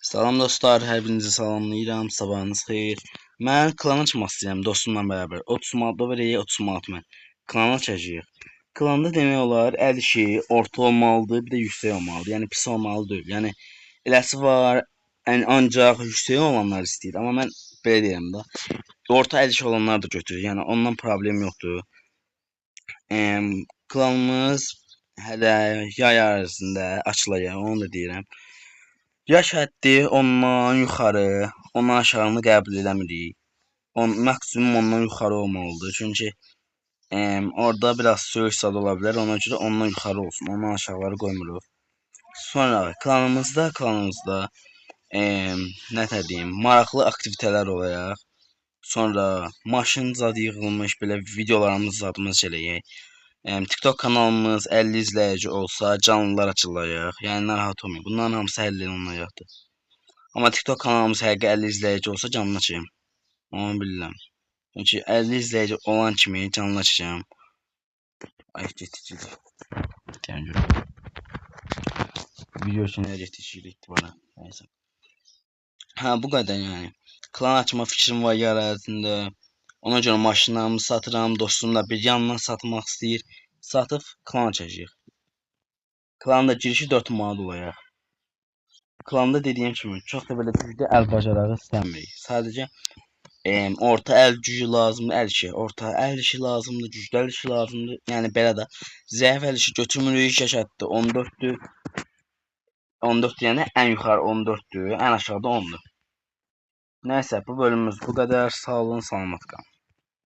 Salam dostlar, hər birinizi salamlayıram. Sabahınız xeyir. Mən klan açmaq istəyirəm dostumla bərabər. 30 manat o verək, 30 manat mən. Klan açacağıq. Klanda demək olar əl işi orta olmalıdır, bir də yüksək olmalıdır. Yəni pis olmalı deyil. Yəni eləsi var, yəni ancaq yüksək olanlar istəyir. Amma mən belə deyirəm də. Orta əl işi olanlar da götürür. Yəni ondan problem yoxdur. Klanımız hələ yay ərzində açılacaq, onu da deyirəm. Yaş həddi ondan yuxarı, ondan aşağını qəbul eləmirik. Maksimum ondan yuxarı olmalıdır. Çünki orada biraz söyüş zad ola bilər. Ona görə ondan yuxarı olsun. Ondan aşağıları qoymuruq. Sonra klanımızda nə tər deyim, maraqlı aktivitələr olacaq. Sonra maşın zad yığılmış belə videolarımız zadımız eləyək. TikTok kanalımız 50 izləyici olsa canlılar açılacaq. Yəni narahat olmayın. Bunların hamısı həll olunacaqdır. Amma TikTok kanalımız həqiqi 50 izləyici olsa canlı açayım. Onu bilirəm. Çünki 50 izləyici olan kimi canlı açacağam. Ay getdik getdik. Deyən görüm. Video üçün nə getdik getdi bana. Nəysə. Hə, bu qədər yəni. Klan açma fikrim var yar ərzində. Ona görə maşınlarımı satıram, dostum da bir yandan satmaq istəyir. Satıb klan açacağıq. Klanda girişi 4 manat olacaq. Klanda dediyim kimi çox da belə güclü əl bacarağı istəmirik. Sadəcə orta əl gücü lazımdır, əl işi, orta əl işi lazımdır, güclü əl işi lazımdır. Yəni belə də zəif əl işi götürmürük, yaş həddi 14-dür. 14 deyəndə ən yuxarı 14-dür, ən aşağıda 10-dur. Nəysə, bu bölümümüz bu qədər. Sağ olun, salamat qalın.